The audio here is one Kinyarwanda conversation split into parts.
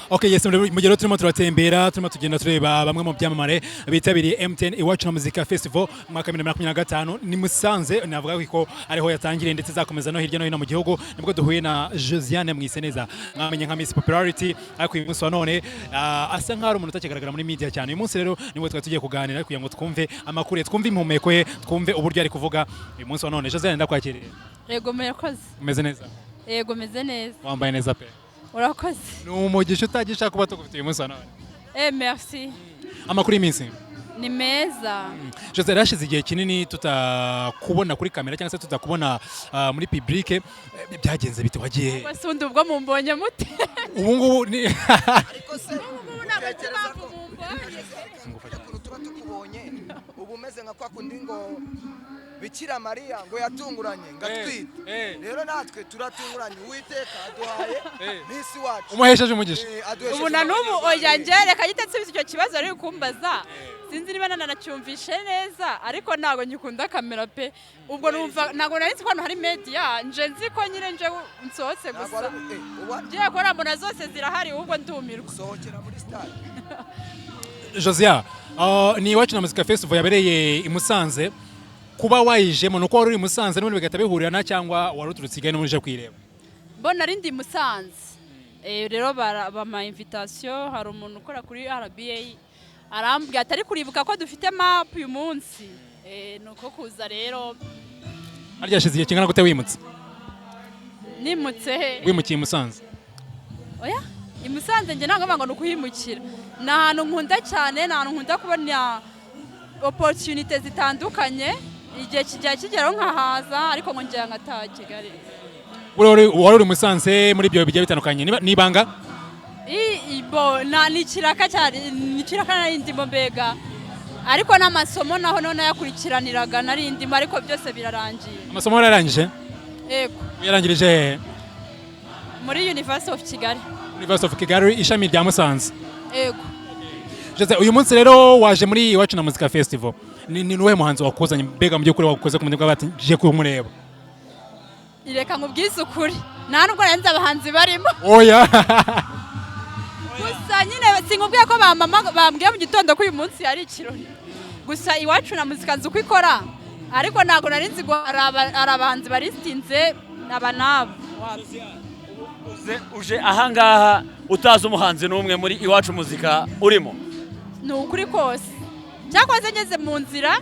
Okay, yes, mu gihe rero turimo turatembera, turimo tugenda tureba bamwe mu byamamare bitabiriye MTN Iwacu na Muzika Festival mu mwaka wa 2025 ni Musanze. Navuga ko ariho yatangiriye ndetse izakomeza no hirya no hino mu gihugu. Nibwo duhuye na Josiane Mwiseneza, mwamenye nka Miss Popularity, ariko uyu munsi wa none asa nkaho ari umuntu utakigaragara muri media cyane. Uyu munsi rero nibwo twari tugiye kuganira kugira ngo twumve amakuru ye, twumve impumeko ye, twumve uburyo ari kuvuga uyu munsi wa none. Josiane, ndakwakiriye. Yego, murakoze. Umeze neza? Yego, meze neza. Wambaye neza pe. Urakoze. Ni umugisha utagisha kuba tugufite uyu munsi wa none. Merci. Amakuru y'iminsi? Ni meza. Jose, yarashize igihe kinini tutakubona kuri kamera cyangwa se tutakubona muri public. Byagenze bite? Wagiye he? Ubwo undi ubwo mumbonye mute? Ubu ngubu ni Ariko se Ubu ntabwo nzi utekereza impamvu ko mumbonye. ukuntu tuba tukubonye ubu umeze nka kwa kundi ngo Bikira Mariya ngo yatunguranye ngo atwite, rero natwe turatunguranye, Uwiteka aduhaye Miss wacu. Umuhesheje umugisha. Aduhesheje Ubu na n'ubu umugisha. Oya, njye reka gite nsubiza icyo kibazo ari kumbaza. Sinzi niba nananacyumvishe neza, ariko ntabwo ngikunda kamera pe. Ubwo numva ntabwo nari nzi ko hano hari media, nje nzi ko nyine nje nsohotse Ntabwo gusa. Uba Ngiye kubona mbona zose zirahari, ahubwo ndumirwa. Usohokera muri stade. Josia, ni Iwacu na Muzika Festival yabereye i Musanze. Kuba wayijemo nuko wari uri i Musanze n'ubundi bigahita bihurirana, cyangwa wari uturutse i Kigali n'ubundi uje kuyireba? Mbona ari ndi Musanze. Rero bampa invitation, hari umuntu ukora kuri RBA arambwira atari kuribuka ko dufite map uyu munsi. Nuko kuza rero. Harya hashize igihe kingana gute wimutse? Nimutse he? Wimukiye i Musanze. Oya, i Musanze njye ntabwo ngo ni ukuhimukira, ni ahantu nkunda cyane, ni ahantu nkunda kubona opportunité zitandukanye. Igihe kijya kigeraho nkahaza, ariko ngo njya nkataha Kigali. Wari uri i Musanze muri ibyo bigiye bitandukanye. Ni ibanga? Bo na ni ikiraka cyari, ni ikiraka nari ndimo mbega, ariko n'amasomo naho none yakurikiraniraga nari ndimo, ariko byose birarangiye. Amasomo yararangije? Yego. Yarangirije hehe? Muri University of Kigali. University of Kigali, ishami rya Musanze. Yego. Jose, uyu munsi rero waje muri Iwacu na Muzika Festival. Ni uwuhe muhanzi wakuzanye mbega mu by'ukuri wagukoze ku mutima bati ngiye kumureba? Reka nkubwize ukuri, nta nubwo nari nzi abahanzi barimo. Oya. Gusa nyine sinkubwiye ko bamama bambwiye mu gitondo ko uyu munsi hari ikirori. Gusa Iwacu na Muzika nzi uko ikora, ariko ntabwo nari nzi ngo hari abahanzi baristinze aba n'aba. Uje ahangaha utazi umuhanzi n'umwe muri Iwacu Muzika urimo? Ni ukuri kose. Cyakoze ngeze mu nzira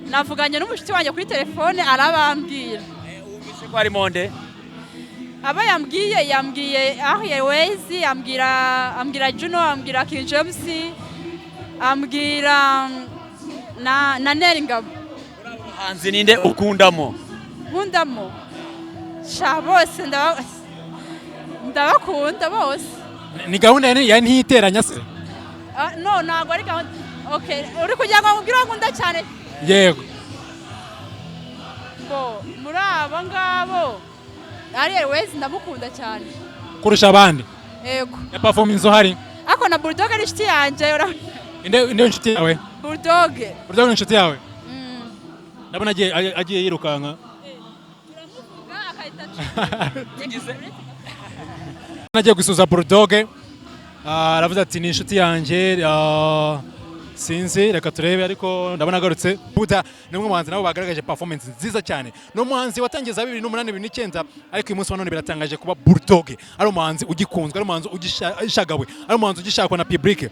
navuganye n'umushuti wanjye kuri telefone, arabambwira. Wumvise ko harimo nde? Abo yambwiye, yambwiye Ariel Wayz, ambwira Juno, ambwira King James, ambwira na Nel Ngabo. Umuhanzi ninde ukundamo? Nkundamo? Sha, bose ndabakunda bose. Ni gahunda ya ntiteranya se? Ah, no, ntabwo ari gahunda. Okay, uri kugira ngo nkubwire uwo nkunda cyane? Yego. Bo muri abo ngabo, Ariel Wayz ndamukunda cyane. Kurusha abandi? Yego. Ya performance uhari? Ariko na Bulldog ari inshuti yanjye. Inde inshuti yawe? Bulldog. Bulldog ni inshuti yawe? Ndabona agiye yirukanka. Turamuvuga akahita Nagiye gusuza Bulldog. Aravuze ati ni inshuti yanjye. Sinzi, reka turebe, ariko ndabona agarutse. Buda ni umwe mu bahanzi nabo bagaragaje performance nziza cyane. Ni umuhanzi watangiye za 2008, 2009, ariko uyu munsi wa none biratangaje kuba Bulldog ari umuhanzi ugikunzwe, ari umuhanzi ugishagawe, ari umuhanzi ugishakwa na public.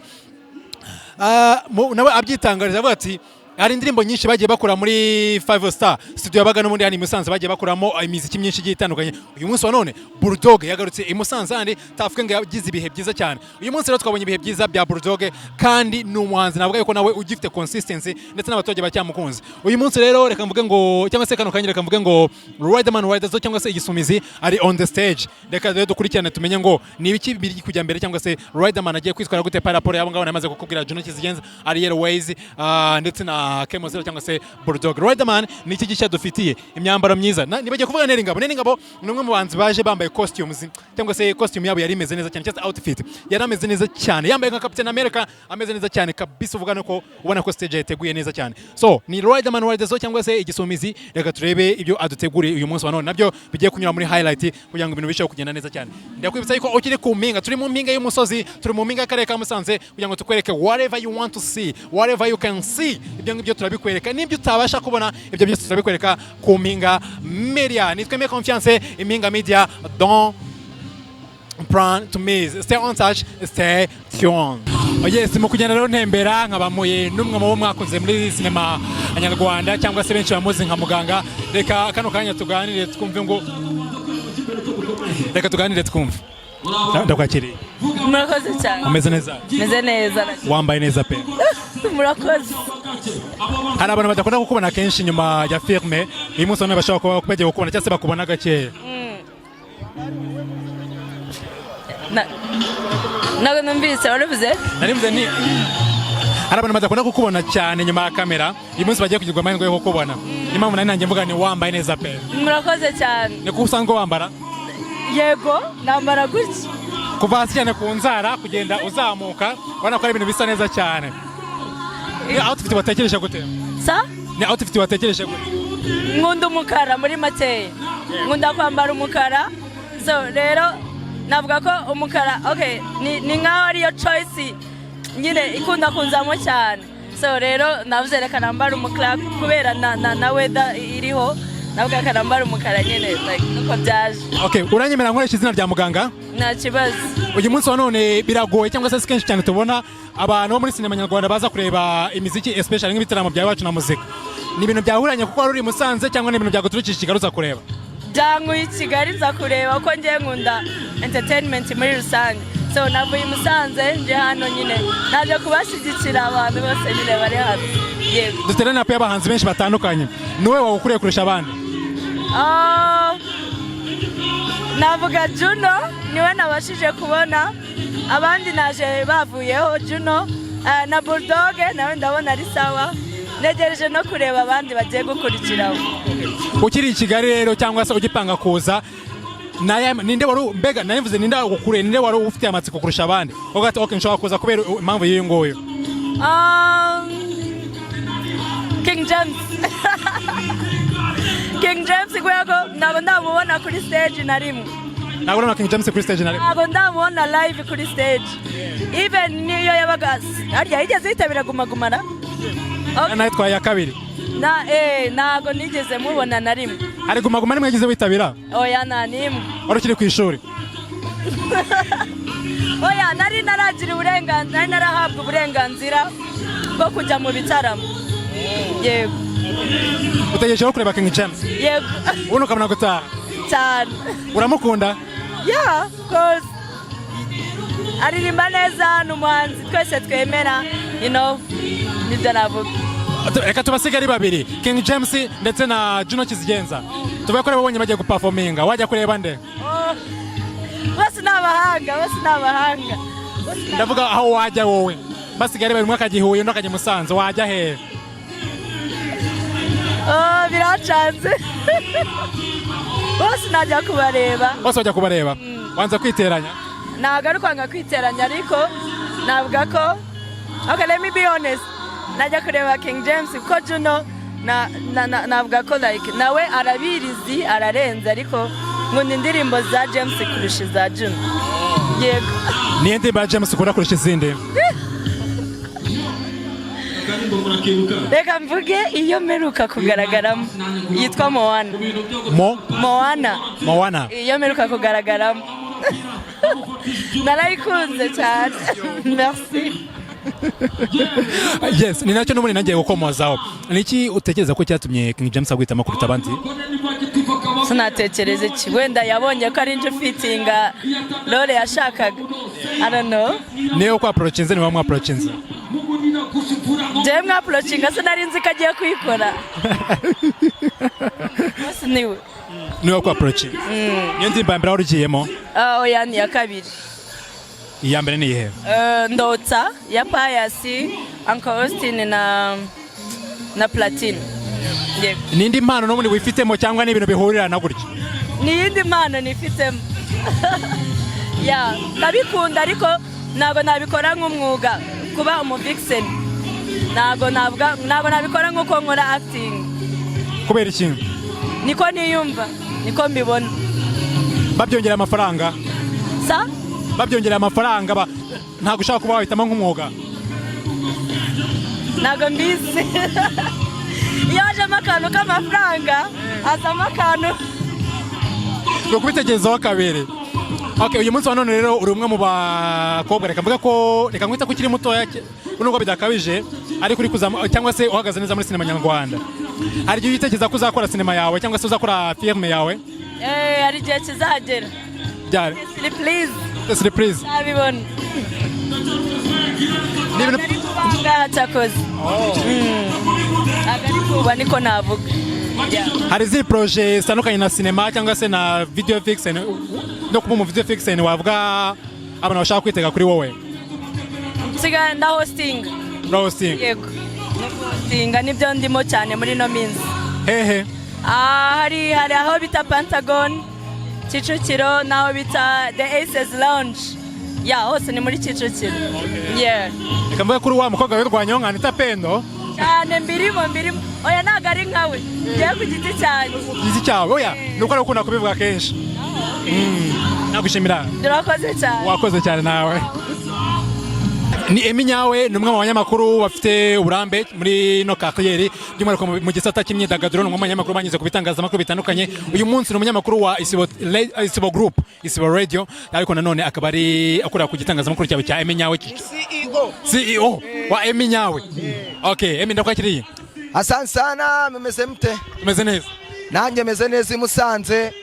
Nawe abyitangariza avuga ati hari indirimbo nyinshi bagiye bakora muri Five Star Studio yabaga n'ubundi hano i Musanze, bagiye bakoramo imiziki myinshi igiye itandukanye. Uyu munsi wa none Bulldog yagarutse i Musanze handi Tuff Gang yagize ibihe byiza cyane. Uyu munsi rero twabonye ibihe byiza bya Bulldog, kandi ni umuhanzi navuga yuko nawe ugifite consistency ndetse n'abaturage baracyamukunze. Uyu munsi rero reka mvuge ngo, cyangwa se kano kanya reka mvuge ngo Riderman Riders cyangwa se Igisumizi ari on the stage. Reka rero dukurikirane tumenye ngo ni ibiki biri kujya mbere, cyangwa se Riderman agiye kwitwara gute par rapport y'abo ngabo namaze kukubwira, Juno Kizigenza, Ariel Wayz, ndetse na na Kemozero cyangwa se Bulldog. Riderman, ni iki gishya dufitiye? Imyambaro myiza. Nibagiye kuvuga Nel Ngabo. Nel Ngabo ni umwe mu bahanzi baje bambaye costumes, cyangwa se costume yabo yari imeze neza cyane, cyangwa se outfit yari ameze neza cyane, yambaye nka Captain America, ameze neza cyane kabisa. Uvuga ko ubona ko stage yateguye neza cyane. So ni Riderman Riderzo cyangwa se Igisumizi. Reka turebe ibyo aduteguriye uyu munsi wa none, nabyo bigiye kunyura muri highlight kugira ngo ibintu birusheho kugenda neza cyane. Ndakwibutsa yuko ukiri ku mpinga, turi mu mpinga y'umusozi, turi mu mpinga y'akarere ka Musanze, kugira ngo tukwereke whatever you want to see, whatever you can see. Ibyo ngibyo turabikwereka, n'ibyo utabasha kubona, ibyo byose turabikwereka ku Mpinga Media. Nitwe Me Confiance, Impinga Media. Don't plan to miss. Stay on touch, stay tuned. Oh yes, mu kugenda rero ntembera nkabamuye n'umwe mu bo mwakunze muri sinema nyarwanda, cyangwa se benshi bamuzi nka muganga. Reka kano kanya tuganire twumve ngo, reka tuganire twumve. Ndakwakiriye. Murakoze cyane. Umeze neza? Meze neza. Wambaye neza pe. Murakoze. Hari abantu badakunda kukubona kenshi nyuma ya filme. Uyu munsi none bashobora kuba bagiye kukubona cyangwa se bakubona gakeya. Ntabwo numvise, waravuze? Narivuze ni hari abantu badakunda kukubona cyane nyuma ya kamera, uyu munsi bagiye kugirwa amahirwe yo kukubona. Niyo mpamvu nari nanjye mvuga ni wambaye neza pe. Murakoze cyane. Ni ko usanzwe wambara? Yego, nambara gutya. Kuva hasi cyane ku nzara kugenda uzamuka, ubona ko ari ibintu bisa neza cyane. Ni outfit watekereje gute? Sa? Ni outfit watekereje gute? Nkunda umukara muri makeya, nkunda kwambara umukara. So rero navuga ko umukara, okay, ni nkaho ariyo choice nyine ikunda kunzamo cyane. So rero navuze reka nambara umukara kubera na weather iriho, navuga reka nambara umukara nyine, like nuko byaje. Okay, uranyemera nkoresha izina rya muganga? Nta kibazo. Uyu munsi wa none biragoye, cyangwa se si kenshi cyane tubona abantu bo muri sinema nyarwanda baza kureba imiziki, especially nk'ibitaramo bya Iwacu na Muzika. Ni ibintu byahuranye kuko wari uri i Musanze, cyangwa ni ibintu byaguturukije i Kigali uza kureba? Byankuye i Kigali nza kureba ko ngiye, nkunda entertainment muri rusange. So navuye i Musanze nje hano nyine, naje kubashyigikira abantu bose nyine bari hano, yego. Dufite line-up y'abahanzi benshi batandukanye, niwe wawukuriye kurusha abandi? Ah, navuga Juno, niwe nabashije kubona, abandi naje bavuyeho. Juno na Bulldog nawe ndabona ari sawa. Ntegereje no kureba abandi bagiye gukurikiraho. Ukiri i Kigali rero, cyangwa se ugipanga kuza, ninde wari mbega nari ninde wagukuriye, ninde wari ufitiye amatsiko kurusha abandi, uvuga ati: "Okay, nshobora kuza kubera impamvu y'iyi nguyu"? King James, King James, kubera ko ntabwo ndamubona kuri stage na rimwe. Ntabwo urabona King James kuri stage na rimwe? Ntabwo ndamubona live kuri stage, even niyo yabaga harya yigeze yitabira Guma Guma na Okay. Nawe twaye iya kabiri. Na ntabwo nigeze mubona na rimwe. Hari Guma Guma nimwe yagize witabira? Oya, nta n'imwe. Wari ukiri ku ishuri? Oya, nari naragira uburenganzira, nari narahabwa uburenganzira bwo kujya mu bitaramo, yego. Utegerejeho kureba King James? Yego. Ubundi ukabona gutaha? Cyane. Uramukunda? Yeah, of course. Aririmba neza, ni umuhanzi twese twemera, nibyo navuga. Reka tubasige ari babiri, King James ndetse na Juno Kizigenza. Tuvuge ko babonye bagiye guperforminga, wajya kureba nde? Oh, bose ni abahanga, bose ni abahanga. Bose ni Ndavuga aho wajya wowe, basigaye ari babiri, umwe akajya i Huye undi akajya i Musanze, wajya hehe? Oh, biracanze, bose najya kubareba. Bose bajya kubareba, wanza kwiteranya? Ntabwo ari kwanga kwiteranya, ariko navuga ko, okay, let me be honest, najya kureba King James, kuko Juno navuga ko like nawe arabirizi, ararenze, ariko nkunda indirimbo za James kurusha iza Juno, yego. Niyo ndirimbo ya James ukunda kurusha izindi? Reka mvuge iyo mperuka kugaragaramo yitwa Moana. Mo? Moana. Moana. Iyo mperuka kugaragaramo narayikunze cyane, merci. Yes, ni nacyo n'ubundi nagiye gukomozaho. Ni iki utekereza ko cyatumye King James aguhitamo kuruta abandi? Sinatekereza iki, wenda yabonye ko ari njye ufitinga role yashakaga, I don't know. Niyo ko approachinze, niwe mwapproachinze? Njyewe mwapproachinga se nari nzi ko agiye kuyikora? Bose niwe. Niwe ko approachinze. Niyo ndirimbo ya mbere wari ugiyemo? Ah, oya, ni iya kabiri. Iya mbere ni iyihe? Ndotsa ya Pius, Uncle Austin na Na Platine. Yego. N'indi mpano n'ubundi wifitemo cyangwa ni ibintu bihurirana gutya? Ni iyindi mpano nifitemo. Ya, ndabikunda, ariko ntabwo nabikora nk'umwuga. Kuba umu vixen ntabwo navuga, ntabwo nabikora nk'uko nkora acting. Kubera iki? Niko niyumva, niko mbibona. Babyongereye amafaranga? Sa? Babyongereye amafaranga ntabwo ushaka kuba wahitamo nk'umwuga? Ntabwo mbizi. Iyo hajemo akantu k'amafaranga, hazamo akantu. Ni ukubitekerezaho kabiri. Okay, uyu munsi wa none rero uri umwe mu bakobwa, reka mvuga ko, reka nkwita ko ukiri mutoya, nubwo bidakabije, ariko uri kuzamu cyangwa se uhagaze neza muri sinema nyarwanda. Hari igihe witekereza ko uzakora sinema yawe cyangwa se uzakora filime yawe? Eh, hari igihe kizagera. Byari Surprise. Surprise. Nabibona. Ni ibintu Ari kuba ngaha cyakoze. Ntabwo ari kuba, niko navuga. Yeah. Hari izindi projet zitandukanye na sinema cyangwa se na video vixen no kuba umu video vixen wavuga abantu bashaka kwitega kuri wowe? Nsigaye nda hostinga. Hosting? Yego, no hostinga nibyo ndimo cyane muri ino minsi. Hehe? Ah, hari aho bita Pentagon Kicukiro n'aho bita The Aces Lounge. Ya, hose ni muri Kicukiro. Yeah. Reka mvuge kuri wa mukobwa wirwanyeho nka Anita Pendo. Cyane, mbirimo, mbirimo. Oya, ntabwo ari nkawe, ngiye ku giti cyanjye. Giti cyawe? Oya, ni uko ari ukunda kubivuga kenshi. Nagushimira. Turakoze cyane. Wakoze cyane nawe. Ni Emi Nyawe, ni umwe mu banyamakuru bafite uburambe muri ino carrière, by'umwihariko mu gisata cy'imyidagaduro. Ni umwe mu banyamakuru banyuze ku bitangazamakuru bitandukanye. Uyu munsi ni umunyamakuru wa Isibo, Isibo Group, Isibo Radio, ariko nanone akaba ari akorera ku gitangazamakuru cyawe cya Emi Nyawe. CEO. CEO wa Emi Nyawe. Okay, Emi, ndakwakiriye. Asante sana, mumeze mute? Tumeze neza. Nanjye meze neza i Musanze.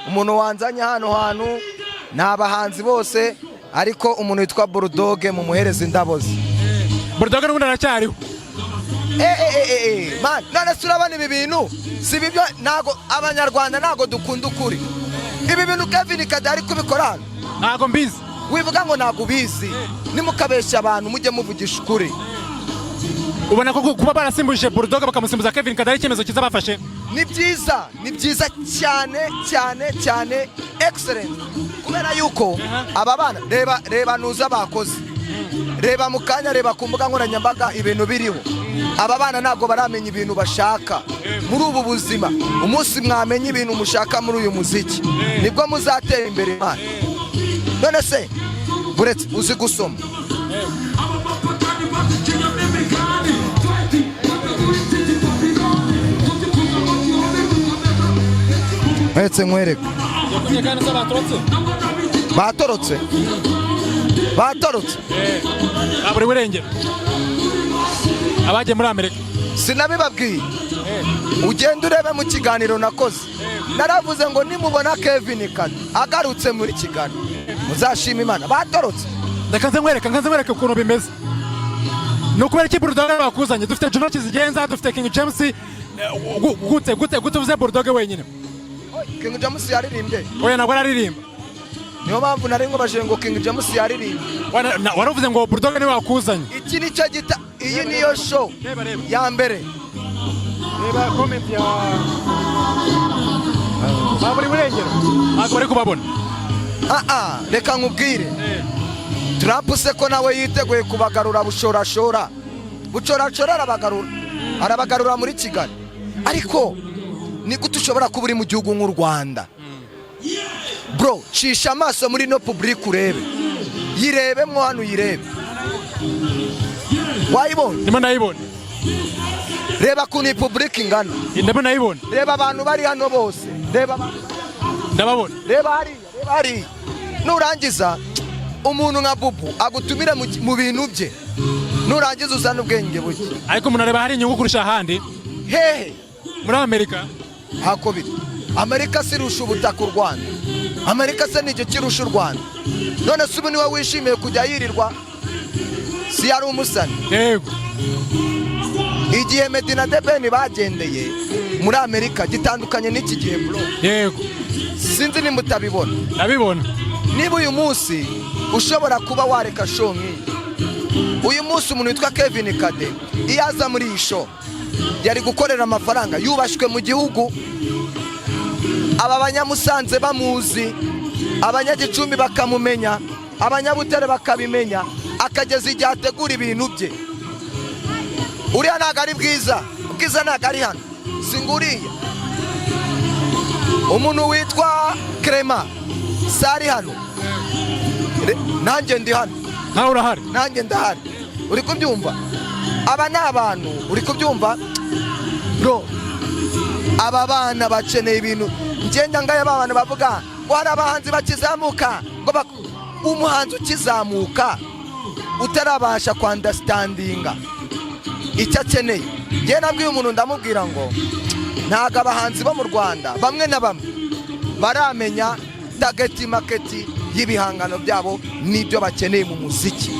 Umuntu wanzanye hano hantu ni abahanzi bose, ariko umuntu witwa Bulldog mumuhereza indabo ze. Bulldog n'ubundi aracyariho. Eh, eh, eh, eh, man, none se urabona ibi bintu si ibyo? Ntago Abanyarwanda, ntago dukunda ukuri. Ibi bintu Kevin Kade ari kubikora hano. Ntago mbizi. Wivuga ngo ntago ubizi, nimukabeshya abantu, mujye muvugisha ukuri. Ubona ko kuba barasimbuje Bulldog bakamusimbuza Kevin Kade ari icyemezo cyiza bafashe? Ni byiza, ni byiza cyane cyane cyane, excellent, kubera yuko aba bana, reba, reba nuza bakoze, reba mu kanya, reba ku mbuga nkoranyambaga ibintu biriho. Aba bana ntabwo baramenya ibintu bashaka muri ubu buzima. Umunsi mwamenya ibintu mushaka muri uyu muziki, nibwo muzatera imbere. Imana, none se buretse uzi gusoma? Uretse nkwereke. Batorotse, batorotse. Buri burengero abagiye muri Amerika. Sinabibabwiye? Ugenda urebe mu kiganiro nakoze, naravuze ngo nimubona Kevin Kade agarutse muri Kigali, muzashima Imana. Batorotse. Reka nze nkwereke, nze nkwereke ukuntu bimeze. Ni ukubera iki Bulldog bakuzanye? Dufite Juno Kizigenza, dufite King James. Gute gute gute uvuze Bulldog wenyine? King James yaririmbye? Oya, ntabwo araririmba. Niyo mpamvu nari nkubajije ngo King James yaririmbye? Waravuze ngo Bulldog niwe wakuzanye. Iki nicyo gita, iyi niyo show Reba, reba. ya mbere. Reba comment ya ba buri burengero, ntabwo bari kubabona. Ah ah, reka nkubwire. Trump se ko nawe yiteguye kubagarura bushorashora, bucoracora, arabagarura, arabagarura muri Kigali. Ariko ni gute ushobora kuba uri mu gihugu nk'u Rwanda? Bro, cisha amaso muri no public urebe, yirebemwo hano, uyirebe. Wayibonye? Ndimo ndayibona. Reba ukuntu iyi public ingana. Ndimo ndayibona. Reba abantu bari hano bose, reba abantu. Ndababona. Reba hariya, reba hariya. Nurangiza umuntu nka Bubu agutumire mu bintu bye, nurangiza uzane ubwenge buke. Ariko umuntu areba hari inyungu kurusha ahandi. Hehe? Muri Amerika. Hako biri, Amerika se irusha ubutaka u Rwanda? Amerika se ni kirusha u Rwanda? None se ubu niwe wishimiye kujya yirirwa si yari umusani? Yego. Igihe Meddy na The Ben bagendeye muri Amerika gitandukanye n'iki gihe, bro. Sinzi nimba utabibona. Ndabibona. Niba uyu munsi ushobora kuba wareka show nk'iyi, uyu munsi umuntu witwa Kevin Kade iyo aza muri iyi show. Yari gukorera amafaranga, yubashywe mu gihugu, aba Banyamusanze bamuzi, Abanyagicumbi bakamumenya, Abanyabutare bakabimenya, akageza igihe ategura ibintu bye. Uriya ntabwo ari Bwiza. Bwiza ntabwo ari hano, si nguriya. Umuntu witwa Clement si ari hano. Nanjye ndi hano. Nawe urahari. Nanjye ndahari, uri kubyumva? Aba ni abantu, uri kubyumva bro? Aba bana bakeneye ibintu. Ngenda ngaya, ba bantu bavuga ngo hari abahanzi bakizamuka, ngo umuhanzi ukizamuka utarabasha kwunderstandinga icyo akeneye. Njye nabwiye umuntu, ndamubwira ngo ntabwo abahanzi bo mu Rwanda bamwe na bamwe baramenya target market y'ibihangano byabo n'ibyo bakeneye mu muziki.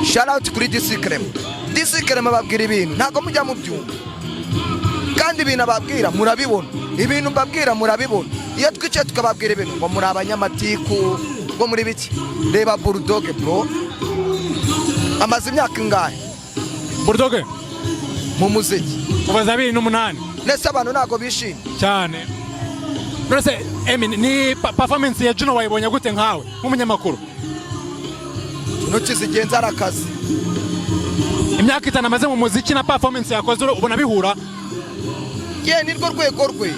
Shout out kuri DC Clement. DC Clement babwira ibintu ntabwo mujya mubyumva, kandi ibintu ababwira murabibona, ibintu mbabwira murabibona. Iyo twicaye tukababwira ibintu, ngo muri abanyamatiku, ngo muri biki. Reba Bulldog bro, amaze imyaka ingahe? Bulldog? Mu muziki. Kuva za 2008. Ndetse abantu ntabwo bishimye. Cyane. None se Emi, ni performance ya Juno wayibonye gute nkawe nk'umunyamakuru? Intoki zigenza ari akazi. Imyaka 5 amaze mu muziki na performance yakoze, ubona bihura? Ye, nirwo rwego rwe,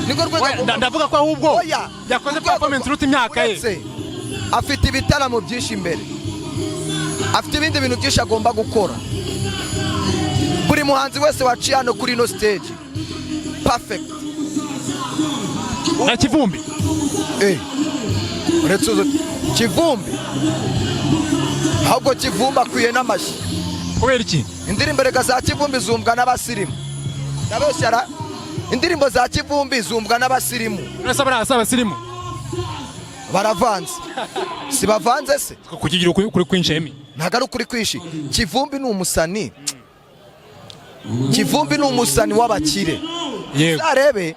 nirwo rwego. Ndavuga ko ahubwo Oya, yakoze urwego performance iruta imyaka ye. Uretse, afite ibitaramo byinshi imbere, afite ibindi bintu byinshi agomba gukora. Buri muhanzi wese waciye hano kuri ino stage, perfect. Na Kivumbi? Eh, uretse uzo Kivumbi, ahubwo Kivumbi akwiye n'amashyi. Kubera iki? Indirimbo reka za Kivumbi zumbwa n'abasirimu. Ndabeshyara? Indirimbo za Kivumbi zumbwa n'abasirimu. None se bariya si abasirimu? Baravanze, si bavanze se? Kukigira ukuri kwinshi, Emi. Ntabwo ari ukuri kwinshi. Kivumbi ni umusani, Kivumbi ni umusani w'abakire. Uzarebe,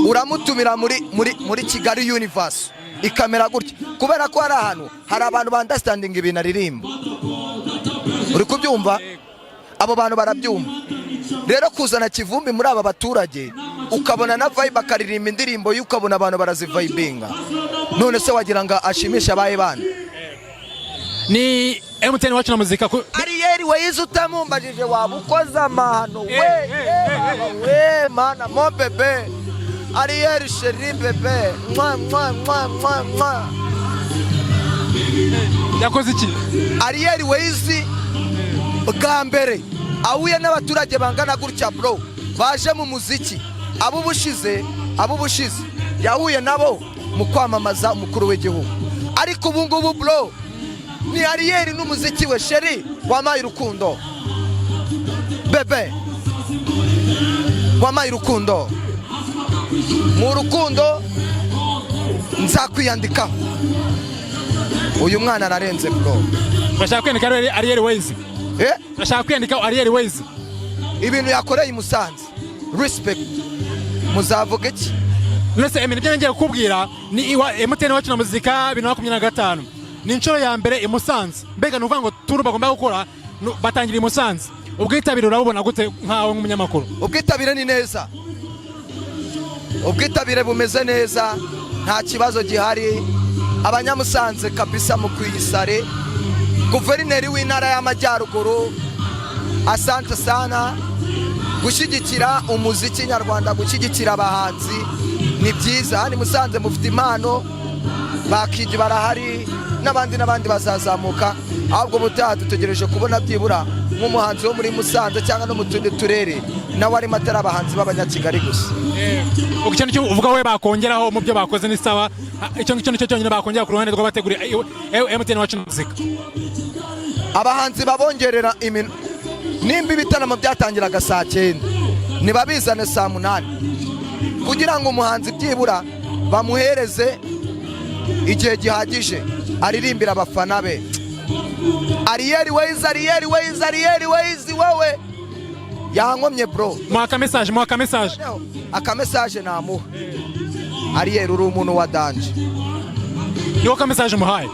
uramutumira muri Kigali Universe ikamera gutya, kubera ko hari ahantu hari abantu baunderstandinga ibintu aririmba, uri kubyumva? Abo bantu barabyumva. Rero kuzana Kivumbi muri aba baturage, ukabona na vibe, akaririmba indirimbo ye, ukabona abantu barazivibinga. None se wagira ngo ashimishe abaye bana? Ni MTN Iwacu na Muzika Ariel Wayz, utamumbajije waba ukoze amahano we. We mana, mon bébé Ariel, chéri bébé, mwa mwa mwa mwa mwa. Yakoze iki? Ariel Wayz bwa mbere ahuye n'abaturage bangana gutya bro, baje mu muziki. Abo ubushize yahuye nabo mu kwamamaza umukuru w'igihugu, ariko ubu ngubu bro ni Ariel n'umuziki we. Chéri wampaye urukundo, bébé wampaye urukundo, mu rukundo nzakwiyandikaho. Uyu mwana ararenze bro. Urashaka kwiyandika Ariel Wayz? Eh? Urashaka kwiyandika Ariel Wayz? Ibintu yakoreye i Musanze, respect. Muzavuga iki? None se Emi, nibyo ngiye kukubwira, ni iwa MTN Iwacu na Muzika 2025, ni inshuro ya mbere i Musanze. Mbega ni ukuvuga ngo tour bagomba gukora batangira i Musanze. Ubwitabire urabubona gute nkawe nk'umunyamakuru? Ubwitabire ni neza, ubwitabire bumeze neza, nta kibazo gihari. Abanyamusanze kabisa mu kuyisare. Guverineri w'Intara y'Amajyaruguru, asante sana gushyigikira umuziki nyarwanda, gushyigikira abahanzi ni byiza. Hano i Musanze mufite impano, bakigi barahari n'abandi n'abandi bazazamuka. Ahubwo ubutaha dutegereje kubona byibura nk'umuhanzi wo muri Musanze cyangwa no mu tundi turere nawe arimo, atari abahanzi b'Abanyakigali gusa. Ubwo icyo nicyo uvuga we bakongeraho mu byo bakoze ni sawa. Icyo ngicyo nicyo cyonyine bakongera ku ruhande rw'abategura MTN Iwacu na Muzika? Abahanzi babongerera nimba ibitaramo byatangiraga saa 9, ntibabizane saa 8, kugira ngo umuhanzi byibura bamuhereze igihe gihagije aririmbira abafana be. Ariel Wayz, Ariel Wayz, Ariel Wayz, wowe yankomye bro. Muha message, muha message. Akamessage namuha: Ariel, uri umuntu wa danger. Niwo ka message muhaye.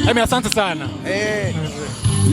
Emi, asante sana. Eh.